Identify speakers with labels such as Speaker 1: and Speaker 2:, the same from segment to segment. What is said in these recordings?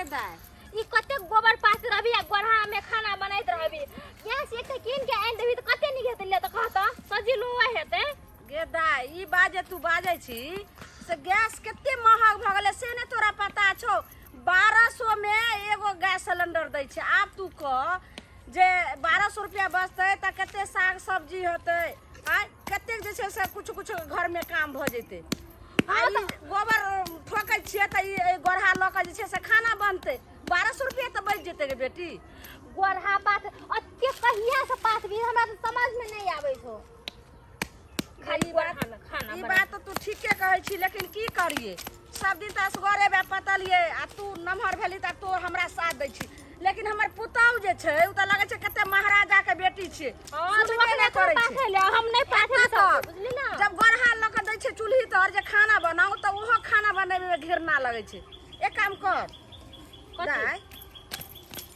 Speaker 1: गे दाय?
Speaker 2: ई कते गोबर पास रहबी आ गोरहा में खाना बनाइत रहबी। गैस एकटा कीन के आनि देबी तऽ कते नीक हेतै, ले तऽ कहत सजिलो हेतै।
Speaker 1: गे दाय, ई बात जे तू बाजै छी से गैस कते महग भऽ गेलै से नहि तोरा पता छौ? 1200 मे एगो गैस सिलेंडर दै छै। आब तू कह जे 1200 रुपया बचतै तऽ कते साग सब्जी हेतै आँय, कतेक जे छै से कुछ कुछ घरमे काम भऽ जेतै। आ ई गोबर ठोकै छियै तऽ ई गोरहा लऽ कऽ जे छै से खाना बनतै, 1200 रुपया तऽ बचि जेतै गे बेटी।
Speaker 2: गोरहा पात अते कहिया से पातबी, हमरा तऽ समझ में नहीं आबै छौ। खाली
Speaker 1: ई बात
Speaker 2: गोरहा में खाना
Speaker 1: ई
Speaker 2: बना।
Speaker 1: बात तऽ तू ठीके कहै छी, लेकिन की करियै, सब दिन तऽ असगरे बे पतलियै आ तू नमहर भेली तऽ तू हमरा साथ दै छी, लेकिन हमर पुतहु जे छै ओ तऽ लगै छै कते महाराजा के बेटी छै।
Speaker 2: हाँ, तऽ
Speaker 1: सुनबे
Speaker 2: ओकरे
Speaker 1: नहि करै छै।
Speaker 2: पाथे ले, हम नहि पाथे
Speaker 1: एतऽ तक।
Speaker 2: बुझली ना?
Speaker 1: जब गोरहा लऽ कऽ दै छै चूल्ही तर जे खाना बनाउ तऽ ओहो खाना बनबैमे घृणा लगै छै। एक काम कर।
Speaker 2: कथी?
Speaker 1: दाय,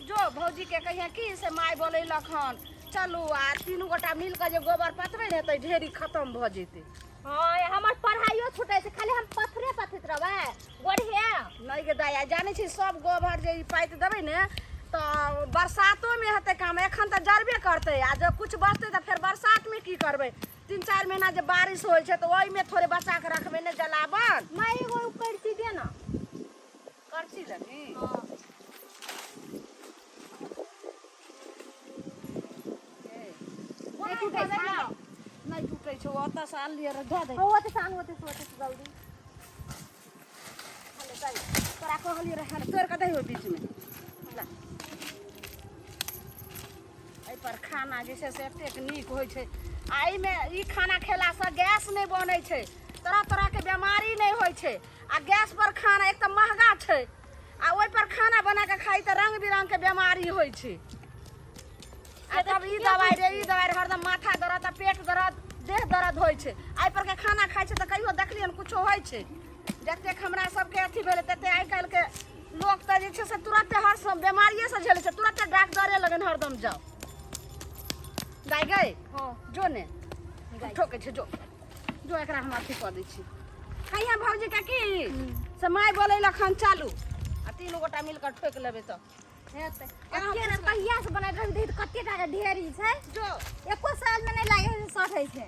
Speaker 1: जो भौजी के कहिया की से माय बोलेलक हन, चलू आ तीनू गोटा मिल कऽ जे गोबर पतबै ने तऽ ढेरी खतम भऽ जेतै।
Speaker 2: हाँ, हमर पढ़ाइयो छूटै छै, खाली हम पत्थरे पथैत रहबै गोढ़िया।
Speaker 1: नहि गे दाय, जानै छी सब गोबर जे ई पाति देबै ने तऽ बरसातोमे हेतै काम। एखन तऽ जरबे करतै आ जब कुछ बचतै तऽ फेर बरसातमे की करबै? 3-4 महीना जे बारिश होइ छै तऽ ओहिमे थोड़े बचा कऽ रखबै ने जलावन।
Speaker 2: माय, एगो करची दे ना।
Speaker 1: करची लेबही?
Speaker 2: हाँ।
Speaker 1: नहि टूटै छै, नहि टूटै छै, ओतऽ से आनलियै रह, धऽ दे।
Speaker 2: हाँ, ओते से आनू, ओते से, ओते से जल्दी।
Speaker 1: हले दाइ, तोरा कहलियै रहै तोड़ि कऽ दही ओहि बीचमे। ला। एहिपर खाना जे छै से एतेक नीक होइ छै आ एहिमे ई खाना खेलासँ गैस नहि बनै छै, तरह तरहके बेमारी नहि होइ छै। आ गैस पर खाना एक तऽ महगा छै आ ओहिपर खाना बना कऽ खाइ तऽ रंग बिरंगके बेमारी होइ छै। आ तब ई दवाइ रे, ई दवाइ रे, हरदम माथा दर्द आ पेट दर्द, देह दर्द होइ छै। एहि परके खाना खाइ छै तऽ कहियो देखलियै हन कुछो होइ छै? जतेक हमरा सबके अथी भेलै तते आइ काल्हिके लोक तऽ जे छै से तुरते हर सब बेमारिए से झेलै छै, तुरते डॉक्टरे लगन हरदम जाउ। दाइ गै।
Speaker 2: हाँ।
Speaker 1: जो ने ठोकै छै, जो जो, एकरा हम अथी कऽ दै छी। कहिया भौजी के की से माय बोलेलक हन, चलू आ तीनू गोटा मिल कऽ ठोकि लेबै तऽ
Speaker 2: हेतै। कते ने कहिया से बनाइत रहबै, देखी कते टा के ढेरी छै।
Speaker 1: जो।
Speaker 2: एको साल में नहीं लागे छै, सठै छै।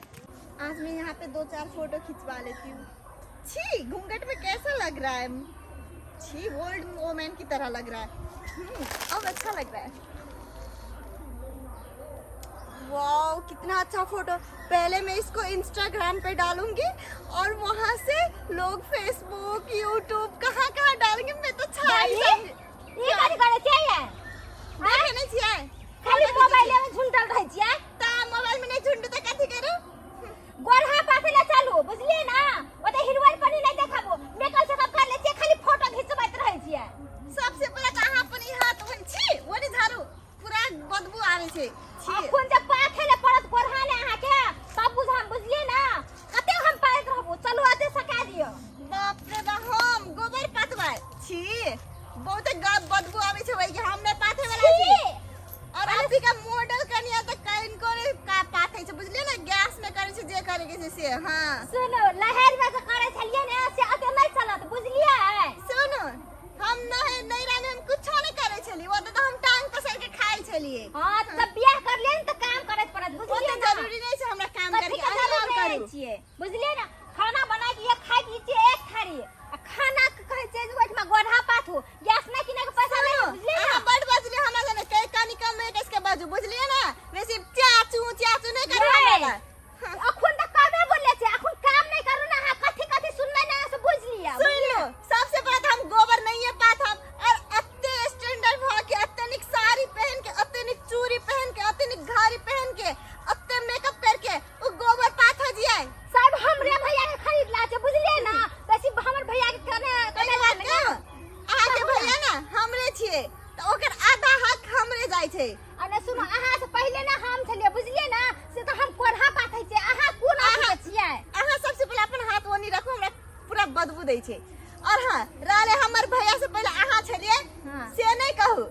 Speaker 3: आज मैं यहाँ पे 2-4 फोटो खिंचवा लेती हूँ। छी, घूंघट में कैसा लग रहा है? छी, ओल्ड वोमेन की तरह लग रहा है। अब अच्छा लग रहा है। वाओ, कितना अच्छा फोटो। पहले मैं इसको इंस्टाग्राम पे डालूंगी और वहाँ से लोग फेसबुक, यूट्यूब कहाँ कहाँ डालेंगे। मैं तो छा ही
Speaker 2: दादी?
Speaker 3: जाऊंगी।
Speaker 2: ई कथी करै छियै?
Speaker 3: देखे नहीं छियै?
Speaker 2: खाली मोबाइल में झुंटल रहै छियै।
Speaker 3: ता मोबाइल में नहीं झुंडू त कथी करू?
Speaker 2: गोरहा पाथे ले चलू, बुझलियै ना? ओते हिरवन पनी नहीं देखाबो। मेकअप सेकअप कर ले छियै, खाली फोटो घिचबैत रहै छियै।
Speaker 3: सबसे पहिले त अहाँ अपन ई हाथ ओहन छी, ओने झाड़ू, पूरा बदबू आबै छै। छी।
Speaker 2: अखन जे पाथे ले पड़त गोरहा ले अहाँके, तब बुझाम, बुझलियै ना? कते हम पाइत रहबो, चलू अते सका दियौ।
Speaker 3: बाप रे बा, हम गोबर पाथबै छी? बहुते गब बदबू आबै छै ओहि के, हम नहि पाथे वाला छी।
Speaker 2: छी।
Speaker 3: और अभी का मॉडल कनिया त कइन को का पाथे छै, बुझलियै ने? गैस में करै छै जे करै के छै से। हां।
Speaker 2: सुनू, लहर में जे करै छलियै ने से अते नहीं चलत, बुझलियै?
Speaker 3: सुनू, हम नहीं नहीं रानी, हम कुछो नहीं करै छलियै। ओतऽ तऽ हम टांग पसारि के खाइ छलियै।
Speaker 2: हाँ, तब बियाह कर लियै ने तऽ काम करैत पड़त, बुझलियै
Speaker 3: ओते
Speaker 2: ना?
Speaker 3: जरूरी नहीं छै हमरा काम
Speaker 2: कथी
Speaker 3: करके,
Speaker 2: के
Speaker 3: अहीं
Speaker 2: जरूरत
Speaker 3: और
Speaker 2: नहीं
Speaker 3: करू।
Speaker 2: छियै, बुझलियै ना? खाना बना के एक खाइ के छियै एक थारी आ खाना के कहै छियै जे ओहिठमा गोढ़ा पाथू, गैस नहि किनै के पैसा नहि, बुझलियै ना?
Speaker 3: अहाँ बड बजलियै हमरा सने, कहि कनि कम एक के बाजू, बुझलियै ना? बेसी चाचू चाचू नहीं करू
Speaker 2: यै,
Speaker 3: हमरा लग।
Speaker 2: अखन तऽ कमे बोलले छै, अखन काम नहि करू ना, अहाँ कथी कथी सुनबै ना से बुझि लिअ।
Speaker 3: सुन लो, सबसे पहिले तऽ हम गोबर नहिये पाथब और अते स्टैंडर्ड भऽ के, अते नीक साड़ी पहन के, अते नीक चूड़ी पहन के, अते नीक घड़ी पहन के, अते मेकअप करके ओ गोबर पाथ जियै।
Speaker 2: सब हमरे भैया के खरीद ला छै, बुझलियै ना? बेसी हमर भैया के कने कने
Speaker 3: एगो बात कहू, अहाँके भैया ने हमरे छियै तऽ ओकर आधा हक हमरे जाइ छै।
Speaker 2: आ ने सुनो, अहाँ से पहिले ना हम छलियै, बुझलियै ना? से तऽ हम कोढ़ा पाथै छियै, अहाँ कोन अथी के छियै?
Speaker 3: अहाँ सबसे पहिले अपन हाथ ओनी रखू, हमरा पूरा बदबू दै छै। और हाँ, रहले हमर भैया से पहिले अहाँ छलियै।
Speaker 2: हाँ।
Speaker 3: से नहीं कहू,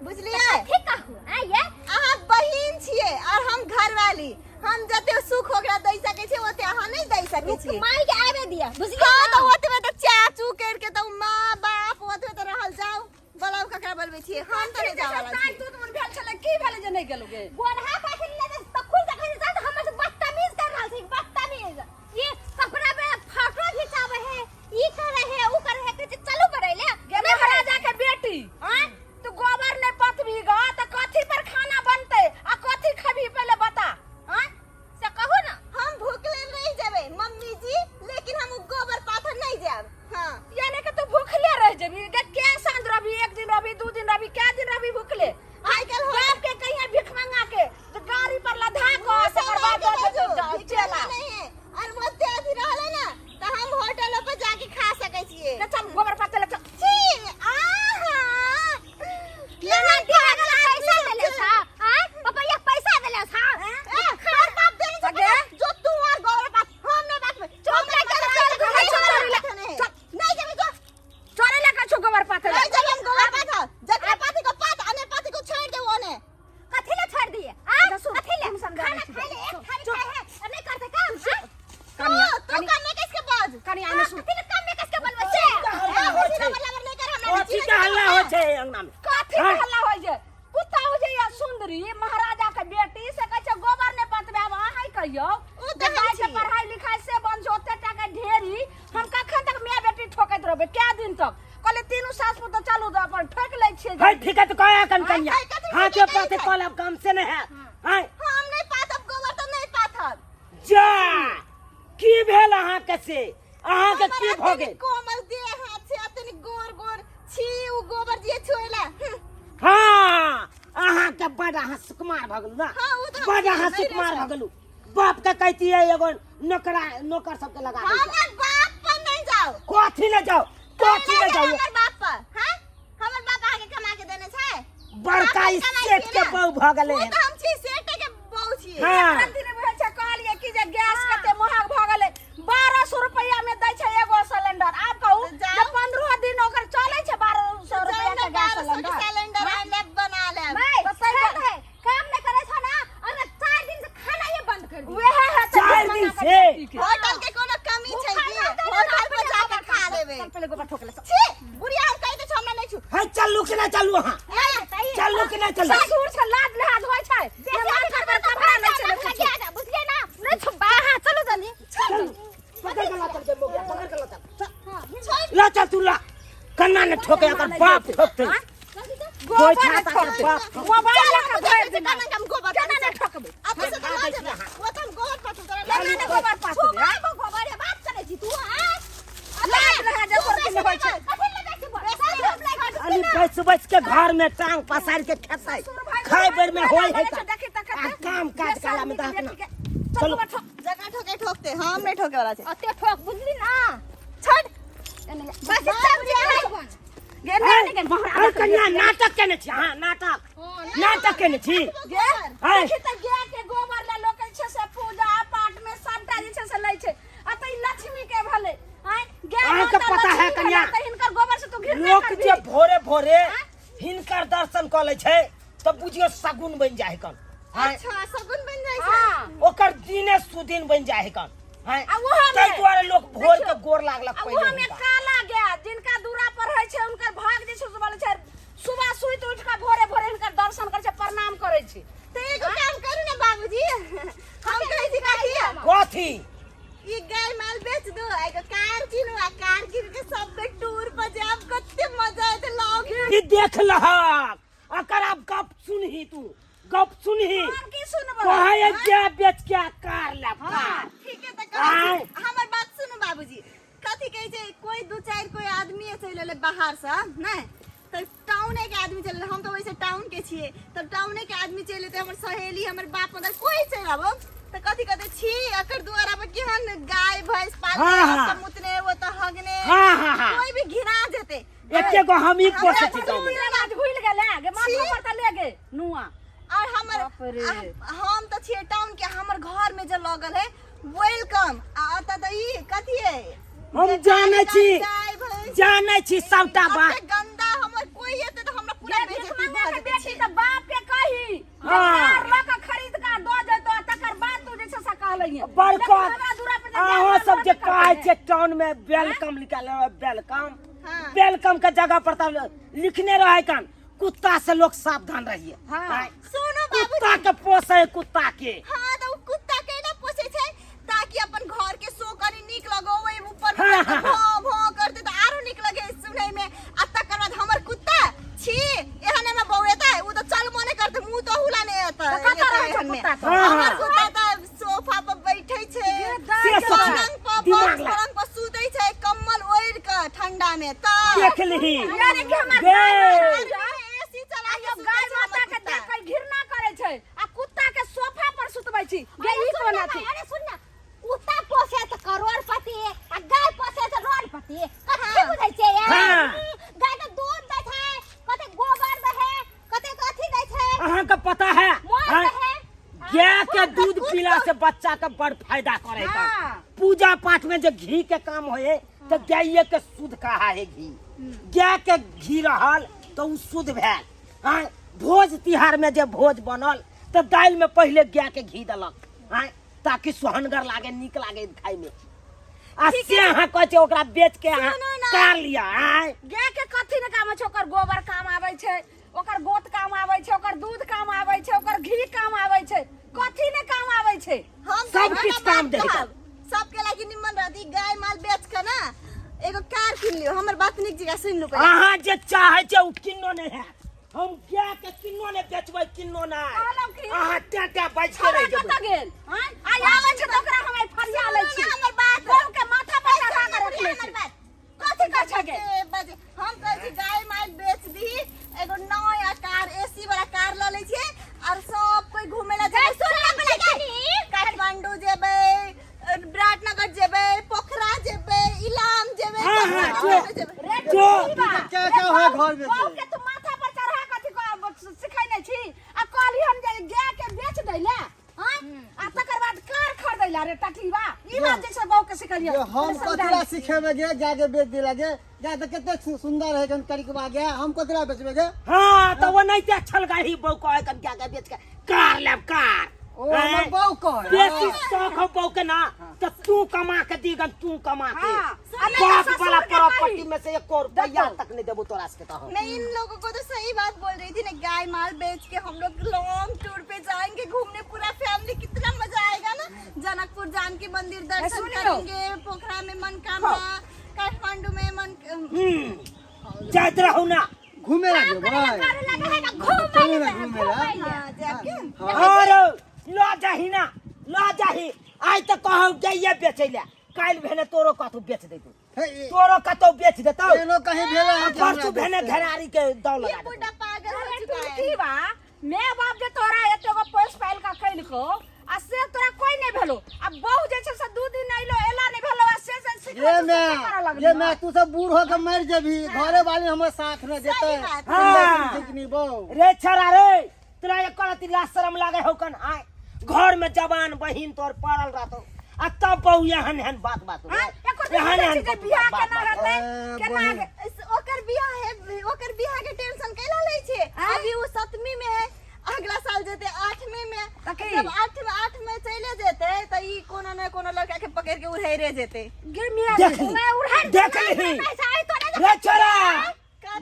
Speaker 3: बुझलियै?
Speaker 2: कथी कहू आ ये?
Speaker 3: अहाँ बहिन छियै और हम घरवाली, हम जते सुख ओकरा दै सकै छियै ओते अहाँ नहीं दै सकै छियै।
Speaker 2: माई के आबे दिया, बुझलियै
Speaker 3: हाँ,
Speaker 2: ना?
Speaker 3: तऽ ओतबे तऽ चाचू करके तऽ माँ बाप ओतबे तऽ रहल जाउ बड़ा बोलबै छियै हम तऽ नहि जाय वाला
Speaker 1: ताहि
Speaker 3: छी
Speaker 1: दूध मन भेल छलै की भेलै जे नहि गेलौ गे
Speaker 2: गोरहा पाथर ले तऽ खुद देखै छै चल हमर से बदतमीज कर रहल छै बदतमीज ये कपड़ा पे फोटो घिचावे है ई करे है ऊ करे है कहै छै चलू बड़ैले
Speaker 1: गे महाराजा के बेटी आँय तू गोबर नहि पतबी ग तऽ कथी पर खाना बनतै आ कथी खबी पहिले बता आँय
Speaker 2: से कहू ना
Speaker 3: हम भूखले रहि जेबै मम्मी जी लेकिन हम उ गोबर पाथर नहीं जायब हाँ
Speaker 1: यानी कि तू भूखले रह जेबी गे के साँझ रहबी एक दिन रहबी दू दिन रहबी कै दिन रहबी भूखले
Speaker 3: आइ काल्हि
Speaker 1: बाप के कहिया भीख मंगा के जे गाड़ी पर लधा के तकर बाद दऽ देतौ चेला
Speaker 3: नहीं है और ओते अथी रहले ना त हम होटल पर जाके खा सकै छियै
Speaker 1: ले चल गोबर पाते ले चल
Speaker 3: छी आहा
Speaker 2: लेना दिया पैसा देले छा आय पापा ये पैसा देले छा
Speaker 3: ए, तोर बाप देने छौ
Speaker 1: गे।
Speaker 3: जो तू और गोबर पात हम नहीं बात में
Speaker 1: चुप रह, चल, चल, चल, चल, चल,
Speaker 3: नहीं नहीं जेबै जो
Speaker 1: चोरे ले कछु गोबर पाते ले
Speaker 3: नहीं जेबै हम गोबर पात जकरा पाती को पात अने पाती को छोड़ देबो ओने
Speaker 2: कथी ले छोड़ दिए आ
Speaker 1: अच्छा, सुन,
Speaker 2: कथी ले
Speaker 1: हम समझा
Speaker 2: खाना
Speaker 1: दै छी।
Speaker 2: खाय ले एक
Speaker 1: चुप,
Speaker 2: थाली
Speaker 1: चुप।
Speaker 2: खाय है आ नहीं करते काम हाँ?
Speaker 1: कनिया
Speaker 3: तू
Speaker 1: कनि
Speaker 3: कमे किसके बाज
Speaker 1: कनि आने सुन
Speaker 2: कथी ले काम में कसके बनबै छै
Speaker 3: ए, बेसी लबर लबर नहीं कर हमरा
Speaker 4: कथी के हल्ला होइ छै अंगना में
Speaker 1: कथी के
Speaker 4: हाँ?
Speaker 1: हल्ला होइ छै कुत्ता हो जाइए सुंदरी महाराजा के बेटी से कहै छै गोबर नहि पतबे आब अहाँ कहियौ
Speaker 3: ओ
Speaker 1: जे
Speaker 3: तऽ हम
Speaker 1: गाय के
Speaker 3: छी।
Speaker 1: पढ़ाई लिखाई से बंद छै ओते टाका ढेरी हम कखन तक माय बेटी ठोकैत रहबै कै दिन तक कहले तीनू सास पुतोह चलू तऽ अपन ठोकि लै छियै
Speaker 4: है ठीक है तो कहे कन कन्या
Speaker 3: है, कथी
Speaker 4: हाँ
Speaker 3: के
Speaker 4: जो
Speaker 3: कहै
Speaker 4: पाते
Speaker 3: छै?
Speaker 4: कल अब काम से नहीं है हाँ
Speaker 3: हम नहीं पाथब गोबर तो नहीं पाथब
Speaker 4: जा की भेल अहाँ के से अहाँ के की
Speaker 3: हमर
Speaker 4: भऽ गेल
Speaker 3: अतनी कोमल देह हाथ छै अतनी गोर गोर छी उ गोबर जे छुएला
Speaker 4: हाँ अहाँ के बड अहाँ सुकुमार भऽ गेलू ना
Speaker 3: हाँ, उ तऽ
Speaker 4: बड अहाँ
Speaker 3: नहीं रहै
Speaker 4: सुकुमार
Speaker 3: छै।
Speaker 4: भऽ गेलू बाप के कहतियै एगो नौकरा नौकर सबके लगा दै छै।
Speaker 3: हमर बाप पर नहीं जाओ
Speaker 4: कथी ले जाओ कथी ले जाओ
Speaker 3: हमर बाप पर हां हमर बाप अहाँके कमा के देने छै
Speaker 4: बड़का
Speaker 3: बाप कमाइ
Speaker 4: सेठ
Speaker 3: छियै
Speaker 4: के
Speaker 3: ना।
Speaker 4: बहू भऽ गेलै
Speaker 3: उ
Speaker 4: हन।
Speaker 3: तऽ हम छी सेठ के बहू छियै
Speaker 4: हाँ
Speaker 1: क्रांति ने बुझै छै कहलियै कि जे गैस कते महग भऽ गेलै 1200 रुपया में दै छै एगो सिलेंडर आब कहू
Speaker 3: तऽ जाउ।
Speaker 1: जे 15 दिन ओकर चलै छै 1200 रुपया के गैस
Speaker 3: 1200 के
Speaker 1: सिलेंडर
Speaker 3: सिलेंडर आनि लेब बना लेब
Speaker 2: भाई
Speaker 1: तऽ सही
Speaker 2: छेद है काम नहीं करे छो ना अरे चार दिन से खाना ये बंद कर दिए
Speaker 1: वएह है तऽ
Speaker 4: चारि
Speaker 1: भीख
Speaker 4: दिन
Speaker 1: मंगा के
Speaker 4: से?
Speaker 1: बेटी के।
Speaker 3: होटल के कोनो कमी छै की होटल पर जाके खा लेबै
Speaker 1: चल पहिले गोबर ठोक ले
Speaker 3: छी बुढ़िया हम कहि दै छौ हमरा नहि छु
Speaker 4: है चलू कि ना चलू अहाँ चलू कि ना चलू
Speaker 1: ससुर छै लाज लिहाज होइ छै ने माथा पर कपड़ा नहि छै ने किछु।
Speaker 2: बुझलिए ना नहीं छुपा हां चलो जल्दी
Speaker 4: चलू पकड़ के ला चल के मोगिया पकड़ के ला चल ला चल तू ला कन्ना ने ठोके एकर बाप ठोकते
Speaker 1: गोबर
Speaker 4: गोइठा
Speaker 1: नहि
Speaker 4: तक
Speaker 1: ठोकतै।
Speaker 4: बाप ठोकतै।
Speaker 1: मोबाइल लऽ कऽ भरि
Speaker 3: केना
Speaker 1: दिना
Speaker 3: हम गोबर
Speaker 1: केना नहि ठोकबै
Speaker 3: अपने से तऽ लऽ जेबै ओ तऽ हम गोबर पाथब तोरा
Speaker 1: केना नहि गोबर पाथबै
Speaker 2: छुपा गोबर ये बात करे छी तू हां
Speaker 1: लाज लिहाज एकर कि नहि होइ छै
Speaker 2: कथी लगे छी
Speaker 4: खाली बैस बैस के घर में टांग पसार के खेतै खाय बेर में होय है
Speaker 1: देखी तऽ
Speaker 4: आ काम काज काला में दहक ना
Speaker 1: चलू
Speaker 4: चलू।
Speaker 3: जकरा ठोके ठोकते हम नहि ठोके वाला छै
Speaker 2: ओते ठोक बुझली ना
Speaker 3: छोड़
Speaker 2: बस सब जे है
Speaker 1: गे नहि गे महाराज
Speaker 4: अरे कन्या नाटक केने छी अहाँ नाटक नाटक केने छी
Speaker 1: गे
Speaker 4: आँय।
Speaker 1: देखी तऽ गाय के गोबर ले लोक जे छै से पूजा पाठ में सबटा जे छै से लै छै आ तऽ ई लक्ष्मी के भेलै आँय गाय
Speaker 4: अहाँके
Speaker 1: माता
Speaker 4: पता है
Speaker 1: लक्ष्मी
Speaker 4: कन्या?
Speaker 1: भेलै तऽ हिनकर गोबर से तू घृणा
Speaker 4: लोक
Speaker 1: करबही।
Speaker 4: जे भोरे भोरे हिनकर दर्शन कऽ लै छै तऽ बुझियौ शगुन बनि जाइ कन आँय
Speaker 3: अच्छा शगुन बनि जाइ छै
Speaker 1: हाँ
Speaker 4: ओकर दिने सुदिन बनि जाइ कन आँय
Speaker 1: आ उहो में-
Speaker 4: ताहि दुआरे लोक भोर के
Speaker 1: देखियौ,
Speaker 4: गोर लागलक
Speaker 1: आ
Speaker 4: पहिले
Speaker 1: उहो में
Speaker 4: हुनका
Speaker 1: काला गाय जिनका दूरा पर होइ छै हुनकर भाग जे छै से बोलै छै सुबह सुति उठि कऽ भोरे भोरे हिनकर दर्शन करै छै प्रणाम करै छै
Speaker 3: तऽ एगो काम करू ने बाबूजी हम कहै छी कथी
Speaker 4: कथी
Speaker 3: ई गाय माल बेच दो एगो कार किनू आ कार किन के सब पे टूर पर जाब कते मजा एते लॉन्ग
Speaker 4: ई देख लहक अकर आब गप सुनही तू गप सुनही
Speaker 1: हम की सुनबै
Speaker 4: कहै है गाय बेच के आ कार लेब कार
Speaker 3: ठीक है तऽ कहै छी हमर बात सुनू बाबूजी कथी कहै छै कोई दू चारि कोई आदमी चलि एलै बाहरसँ नहि तऽ टाउने के आदमी चलि एलै हम तऽ वैसे टाउन के छियै तब टाउने के आदमी चलि एतै हमर सहेली हमर बाप मदर कोई चलि आबो तऽ कथी कहतै छी एकर दुआरा पर केहन गाय भैंस पाल
Speaker 4: हाँ, हाँ।
Speaker 3: ओतऽ मुतने ओतऽ हगने
Speaker 4: हाँ, हाँ, हाँ।
Speaker 3: कोई भी घिना जेतै
Speaker 4: एके गो हम ही पोसै छी गाँव में
Speaker 1: आज भूल गेलै गे माथा पर तऽ ले गे नुआ
Speaker 3: और हमर
Speaker 1: बाप रे।
Speaker 3: हम तऽ छियै टाउन के हमर घर में जे लगल है welcome आ ओतऽ तऽ ई कथी है
Speaker 4: हम जानै छी
Speaker 3: गाय भैंस
Speaker 4: जानै छी सबटा बात
Speaker 3: एते गंदा हमर कोई एते तऽ हमरा पूरा
Speaker 1: गे
Speaker 3: बेइज्जती
Speaker 1: भिख
Speaker 3: भऽ
Speaker 1: मंगा के
Speaker 3: जेतै
Speaker 1: बेटी
Speaker 3: छी।
Speaker 1: तऽ बाप के कही जे
Speaker 4: हाँ।
Speaker 1: कार लऽ कऽ खरीद कऽ दऽ जेतो तकर बाद तू जे छै से कहलही
Speaker 4: बड़का
Speaker 1: हमरा दूरा पर जे गाय
Speaker 4: अहाँ
Speaker 1: माल
Speaker 4: सब जे
Speaker 1: रहबे
Speaker 4: कहै
Speaker 1: करतै।
Speaker 4: छियै टाउन में welcome लिखल रहै welcome
Speaker 3: हाँ।
Speaker 4: Welcome के जगह पर तऽ लिखने रहै कन कुत्ता से लोग सावधान रहिए।
Speaker 1: हाँ।
Speaker 4: आय,
Speaker 3: सुनो बाबू,
Speaker 4: कुत्ता के पोसे है, कुत्ता के।
Speaker 3: हाँ, तो उ कुत्ता के ना पोसे छै ताकि अपन घर के शो कनी नीक लगो, ओहि ऊपर
Speaker 4: हाँ,
Speaker 3: ऊपर
Speaker 4: हाँ,
Speaker 3: भौं भौं करते त आरो नीक लगे सुनै में। आ तकर बाद हमर कुत्ता छी एहन में बौएता, उ त चलबो नै करते, मुंह तो हुला नै एतै।
Speaker 1: तऽ कतऽ रहै छै
Speaker 3: एहन में।
Speaker 1: कुत्ता तऽ?
Speaker 4: हाँ,
Speaker 3: हमर
Speaker 4: हाँ।
Speaker 3: कुत्ता त सोफा पर बैठे छै,
Speaker 4: से सोची,
Speaker 3: पलंग पर
Speaker 4: दिमाग
Speaker 3: बॉक्स
Speaker 4: लगा।
Speaker 3: पलंग पर सुतै छै, कम्बल ओढ़ि के ठंडा में त
Speaker 4: देख लिही।
Speaker 1: यानी कि हमर
Speaker 4: गे।
Speaker 1: गाय माता
Speaker 3: एसी चला के
Speaker 1: आइयो
Speaker 3: सुतै
Speaker 1: गाय
Speaker 3: छै
Speaker 1: माता
Speaker 3: हमर
Speaker 1: के
Speaker 3: कुत्ता।
Speaker 1: देख के घृणा करै छै आ कुत्ता के सोफा पर सुतबै छी। गे ई कोन अथी?
Speaker 2: अरे सुन ना, कुत्ता पोसे त करोड़पति आ गाय पोसे त रोडपति, कथी बुझै छै यार?
Speaker 4: हाँ।
Speaker 2: गाय के दूध दै छै, कते गोबर दै है, कते अथी दै छै।
Speaker 4: अहाँ के पता है?
Speaker 2: मोर
Speaker 4: हाँ?
Speaker 2: दै है।
Speaker 4: गाय के दूध पीला से बच्चा के बड़ फायदा करे।
Speaker 1: हाँ।
Speaker 4: पूजा पाठ में जो घी के काम होए तो गाय के शुद्ध कहा है घी। गाय के घी रहल तो उ शुद्ध भेल। हाँ, भोज तिहार में जे भोज बनल तो दालि में पहले गाय के घी देलक, हाँ, ताकि सोहनगर लागे, नीक लागे खाय में। आ से अहाँ कहै छै ओकरा बेच के अहाँ
Speaker 3: सुनू ना।
Speaker 4: कार लिअ। आँय,
Speaker 1: गाय के कथी ने काम छै? ओकर गोबर काम आबै छै, ओकर गोत काम आबै छै, ओकर दूध काम आबै छै, ओकर घी काम आबै छै, कथी ने काम आबै छै?
Speaker 3: हम
Speaker 4: सब
Speaker 3: तऽ
Speaker 4: किछु
Speaker 3: एकटा
Speaker 4: काम
Speaker 3: बात
Speaker 4: दै छै।
Speaker 3: कहब, सबके लागि निमन रहती, गाय माल बेच के ना एगो कार किन लियो। हमर बात नीक जगह सुनि लू पहिले।
Speaker 4: अहाँ जे चाहै छै ओ किन्नो नहि हैत। हम गाय के किन्नो नहि बेचबै, किन्नो नहि।
Speaker 1: कहलहुँ की?
Speaker 4: अहाँ टें टें बाजि के
Speaker 1: छोड़ा
Speaker 4: रहि जेबै।
Speaker 1: कतऽ गेल? आँय? आइ आबै छै तऽ ओकरा हम आइ फरिया लै छी।
Speaker 3: सुनू ना हमर बात।
Speaker 1: गौ के माथा पर चढ़ा के रखने
Speaker 3: हमर
Speaker 1: छी।
Speaker 3: बात।
Speaker 1: कथी कहै छै गे?
Speaker 3: बजे हम कहै छी गाय माल बेच दही, एगो नया कार एसी वाला कार ल लै छियै और सब कोई घूमे ला जेबै। काठमांडू जेबै, विराटनगर जेबै, पोखरा जेबै, इलाम जेबै,
Speaker 4: हाँ, हाँ,
Speaker 3: कतऽ
Speaker 4: जो।
Speaker 3: जेबै।
Speaker 1: रे
Speaker 4: जो।
Speaker 1: टुटुबा,
Speaker 5: क्या
Speaker 1: रे
Speaker 5: क्या है
Speaker 1: बहू-
Speaker 5: घर में
Speaker 1: बहू
Speaker 5: से?
Speaker 1: के तू माथा पर चढ़ा कथी सिखैने छी आ कहली हम जे गाय के बेच दै ले, आँय? आ तकर बाद कार खरीदै ला। रे टटलीबा, ई बात जे छै बहू के सिखलियै।
Speaker 5: ये हम कथी सिखेबे गे? गाय के बेच दिला गे? गाय तऽ कते सुंदर है कन करिकबा गे, हम कथी ला बेचबे गे?
Speaker 4: हाँ, तो वो नहीं ते छल गई बहू कहे कन गाय के बेच के कार लेब कार।
Speaker 5: ओ हमर बहू कहे।
Speaker 4: बेसी शौक हो बहू के ना तो तू कमा के दीगन, तू कमा के।
Speaker 1: हाँ, आ नहीं तो
Speaker 4: बाप
Speaker 1: ससुर
Speaker 4: वाला
Speaker 1: के
Speaker 4: प्रॉपर्टी
Speaker 1: कही।
Speaker 4: में से एक रुपया
Speaker 1: देखो।
Speaker 4: तक नहीं देबो तोरा से तो हम।
Speaker 3: मैं इन लोगों को तो सही बात बोल रही थी ना, गाय माल बेच के हम लोग लॉन्ग टूर पे जाएंगे घूमने, पूरा फैमिली, कितना मजा आएगा ना। जनकपुर जानकी मंदिर दर्शन
Speaker 1: सुनियो।
Speaker 3: करेंगे, पोखरा में मनकामना, काठमांडू में मन
Speaker 4: जाइत रहू ना।
Speaker 5: घूमे ला जेबै।
Speaker 2: करे लगे है ना घूमे।
Speaker 5: चलू ना घूमे ला।
Speaker 3: हाँ, जाके।
Speaker 4: और ल जाही ना, ल जाही। आइ तऽ कहौ जाइए बेचै ले, काल्हि भेने तोरो कतौ बेच देतौ।
Speaker 5: हे,
Speaker 4: तोरो कतौ बेच देतौ।
Speaker 5: एनो कहीं भेला है कि हमरा
Speaker 4: परसू भेने
Speaker 5: बेचतै?
Speaker 4: घेरारी के दौ
Speaker 3: ये
Speaker 4: लगा देतौ।
Speaker 3: बुढ़ा पागल हो
Speaker 1: अरे
Speaker 3: चुका है।
Speaker 1: टुटकी बा, मैं बाप जे तोरा एते गो पैस पाइल का कैलको आ से तोरा कोई नहीं भेलो, आ बहू जे छै से 2 दिन अइलो एला नहीं भेलो आ से से सिखबै
Speaker 5: ये
Speaker 1: तऽ
Speaker 5: मैं
Speaker 1: से करऽ लगली।
Speaker 5: ये मैं तू सब बूढ़ हो के मर जेबी, घरे वाली हमर साथ न देतै।
Speaker 3: सही बात।
Speaker 4: हाँ।
Speaker 5: ठीक नी बहू।
Speaker 4: रे छरा रे, तोरा एक करती लाज शरम लागे हो कन? आय घर में जवान बहिन तोर पड़ल रहतो आ तब बहू एहन एहन बात बात
Speaker 1: आँय, एको दिन
Speaker 4: एहन
Speaker 1: बुझै
Speaker 4: एहन
Speaker 1: छी जे बियाह
Speaker 4: बात
Speaker 1: केना
Speaker 4: बात।
Speaker 1: हेतै,
Speaker 5: ए,
Speaker 1: केना
Speaker 5: बहिन।
Speaker 3: ओकर बियाह है, ओकर बियाह के टेंशन कैला लै छै? अभी वो 7वीं में है, अगला साल जेते 8वीं में।
Speaker 1: तऽ की?
Speaker 3: जब 8 में चले जेते त ई कोनो न कोनो लड़का के पकड़ के उड़े जेते।
Speaker 1: गे मियाँ
Speaker 4: देख ली,
Speaker 1: मैं उड़ान
Speaker 4: देख ली। रे छोरा,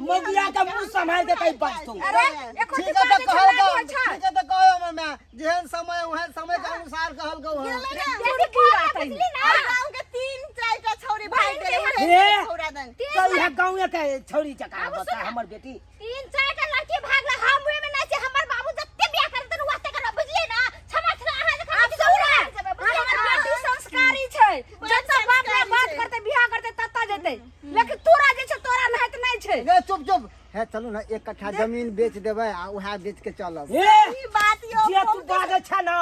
Speaker 4: मगिया के मुंह संभाल के कहीं बच तू।
Speaker 1: अरे एको
Speaker 5: ठीक
Speaker 1: दिन
Speaker 5: है
Speaker 1: बाजे
Speaker 5: तऽ कहल
Speaker 1: छै,
Speaker 5: गौ,
Speaker 1: होइ छै।
Speaker 5: ठीक है तऽ कहो हमर माय, जेहन समय ओहन समय के अनुसार कहल गौ हँ।
Speaker 3: गेलै ना।
Speaker 1: टुटकी बात है।
Speaker 3: आ गाँव के 3-4 टा छौरी भाग गेलै, उड़े
Speaker 4: हे।
Speaker 3: छौरा दन।
Speaker 4: तो यह गाँव के छौरी चका बता हमर बेटी।
Speaker 2: 3-4 टा लड़की भागला, हम ओहि में नहीं छी। हमर बाबू जते बियाह करतन ओते करब, बुझलियै ना? क्षमा छला अहाँ जखन
Speaker 1: आब
Speaker 2: बेटी
Speaker 1: सुन,
Speaker 2: उड़ा जेबै, बुझलियै
Speaker 1: हमर
Speaker 2: ना?
Speaker 1: बेटी संस्कारी छै, जतऽ बाप माय
Speaker 3: संस्कारी
Speaker 1: बात
Speaker 3: छै।
Speaker 1: करतै बियाह करतै ततऽ जेतै, लेकिन तोरा जे छै तोरा नहाइत नहि छै।
Speaker 5: गे चुप चुप हे, चलू ना 1 कट्ठा जमीन बेच देबै आ उएह बेच के चलब।
Speaker 4: हे,
Speaker 3: ई बात यो
Speaker 4: जे तू बाजै छ ना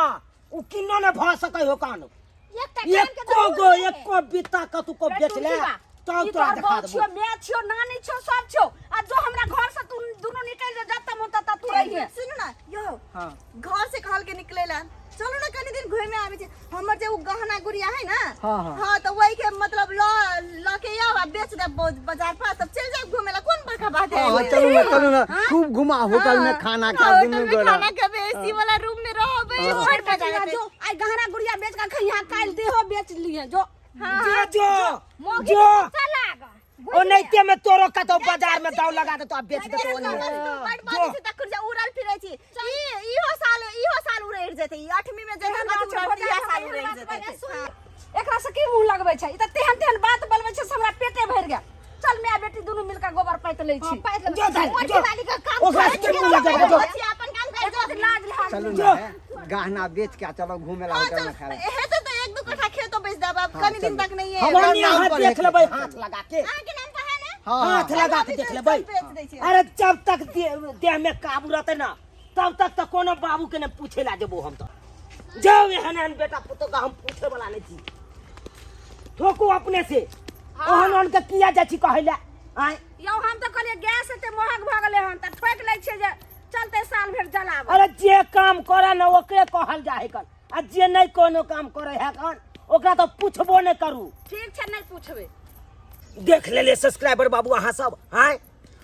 Speaker 4: उ किन्नो ने भऽ सकै हो कान।
Speaker 2: एकटा काम के
Speaker 4: एको
Speaker 2: जरूर
Speaker 4: गो
Speaker 2: है।
Speaker 4: एको बित्ता कतु को
Speaker 1: रे
Speaker 4: बेच ले
Speaker 1: टुटकी बा,
Speaker 4: तब
Speaker 1: ई
Speaker 4: तोरा
Speaker 1: तोहर
Speaker 4: देखा
Speaker 1: बहू
Speaker 4: देबो।
Speaker 1: छियो, माय छियो, नानी छियो, सब छियो, आ जो हमरा घर से तू दुनू निकलि जो, जतऽ मन ततऽ तू रहिहे।
Speaker 3: सुनू ना यो,
Speaker 5: हाँ।
Speaker 3: घर से कहल के निकलेला, चलू ना कनी दिन घूमे आबै छै। हमर जे उ गहना गुड़िया है ना,
Speaker 5: हाँ, हाँ।
Speaker 3: हाँ तो वही के मतलब ल ल के आओ आ बेच दे बाजार पर, तब चल जाओ घूमे ला, कौन बड़का बात है?
Speaker 5: हाँ, चलू ना, चलू ना, खूब घुमा, होटल में खाना खा
Speaker 3: होटल
Speaker 5: दुनू
Speaker 3: में
Speaker 5: गोरा।
Speaker 3: खाना खेबै, एसी वाला रूम में रहबै,
Speaker 1: छोड़
Speaker 3: बड़ मजा
Speaker 1: टुटकी बा,
Speaker 3: एतै।
Speaker 1: जो आइ गहना गुड़िया बेच के खइहा, काल्हि देहो बेच लिहे जो।
Speaker 4: जो जो
Speaker 2: मोगी
Speaker 4: जो
Speaker 2: चलाग।
Speaker 4: ओनाहिते में तोरो कतौ बाजार में दाव लगा देतो आ बेच देतो ओनहि।
Speaker 3: बड बाजी से तखन से उड़ल फिरै छी। ई इहो साल, इहो साल उड़ि जेतै। ई आठवीं में जेतै
Speaker 1: एहन
Speaker 3: तऽ
Speaker 1: बात छै,
Speaker 3: उड़ल,
Speaker 1: भौजाइ
Speaker 3: इएह साल
Speaker 1: हमरा
Speaker 3: उड़ि
Speaker 1: एहन
Speaker 3: जेतै।
Speaker 1: बात सुन। एकरा से की मुंह लगबै छै? ई तऽ तेहन तेहन बात बोलबै छै से हमरा पेटे भरि गेल। चल माय बेटी दुनू मिलके गोबर पाति लै छी।
Speaker 2: पाइत लेबै।
Speaker 4: जो दाइ, जो।
Speaker 2: वाली के काम
Speaker 4: ओकरा से की मुंह लगेबै, जो।
Speaker 3: छी अपन काम कर
Speaker 1: एको दिन लाज लिहाज
Speaker 5: चलू
Speaker 1: नहि।
Speaker 5: ने हे, गहना बेच के आ चलो घूमे ला
Speaker 3: हाँ,
Speaker 5: होटल में
Speaker 3: चल,
Speaker 5: खाए ला।
Speaker 3: हेतै तऽ एक दू कट्ठा खेतो बेच देब आब
Speaker 5: हाँ,
Speaker 3: कनी दिन
Speaker 5: चलू।
Speaker 3: तक नहीं है।
Speaker 5: हमर
Speaker 4: ओने
Speaker 5: नाम
Speaker 4: अहाँ
Speaker 5: पर
Speaker 4: देख
Speaker 5: हेतै।
Speaker 4: लेबै हाथ लगा के।
Speaker 3: अहाँके नाम पर है ने?
Speaker 5: हाँ,
Speaker 4: हाथ
Speaker 5: हाँ।
Speaker 4: लगा के देख लेबै।
Speaker 3: बेच दै छियै।
Speaker 4: अरे जब तक देह में काबू रहतै ना तब तक तऽ कोनो बाबू के ने पूछे ला जेबो हम। तऽ जाउ, एहन एहन बेटा पुतोह के हम पूछे वाला नहीं छी। ठोकू अपने से। ओहन ओहन के किया जाइ छी कहै ला आँय?
Speaker 1: यौ, हम तऽ कहलियै गैस एते महग भऽ गेलै हन तऽ ठोकि लै छियै जे चलते साल भरि जलाब।
Speaker 4: अरे जे काम करे ने ओकरे कहल जाइ है कन, आ जे नहीं कोनो काम करे है कन ओकरा तऽ पूछबो नहीं करू।
Speaker 1: ठीक छै, नहि पूछबै।
Speaker 4: देख लेले सब्सक्राइबर बाबू अहाँ सब, आँय,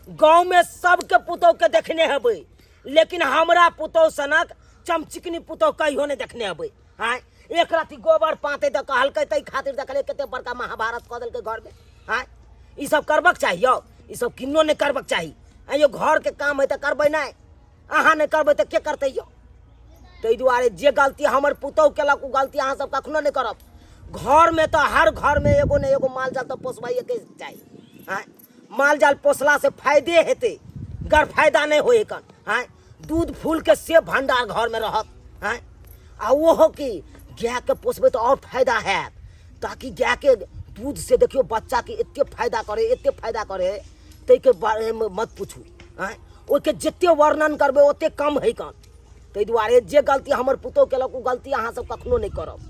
Speaker 4: गाँव में सबके पुतोह के देखने हेबै, लेकिन हमरा पुतोह सनक चमचिकनी पुतोह कहियो नहीं देखने हेबै। आँय, एक राति गोबर पाते तऽ कहलकै, ताहि खातिर देखले कते बड़का महाभारत कऽ देलकै घर में। आँय, ई सब करबक चाही यौ? ई सब किन्नो नहीं करबक चाही। आँय यौ, घर के काम है तऽ करबै नहि? अहाँ नहि करबै तऽ के करतै यौ? ताहि दुआरे जे गलती हमर पुतोह केलक ओ गलती अहाँ सब कखनो नहि करब। घरमे तऽ हर घरमे एगो ने एगो माल जाल तऽ पोसबाइएके चाही। आँय, माल जाल पोसलासँ फायदे हेतै, गर फायदा नहि होइ कन। आँय, दूध फूलके से भंडार घरमे रहत। आँय, आ ओहो की गायके पोसबै तऽ आओर फायदा हैत, ताकि गायके दूध से देखियौ बच्चाके एते फायदा करे, एते फायदा करे ताहिके बारेमे मत पूछू। आँय, ओहिके जते वर्णन करबै ओते कम हइ कन। ताहि दुआरे जे गलती हमर पुतोह केलक ओ गलती अहाँ सब कखनो नहि करब।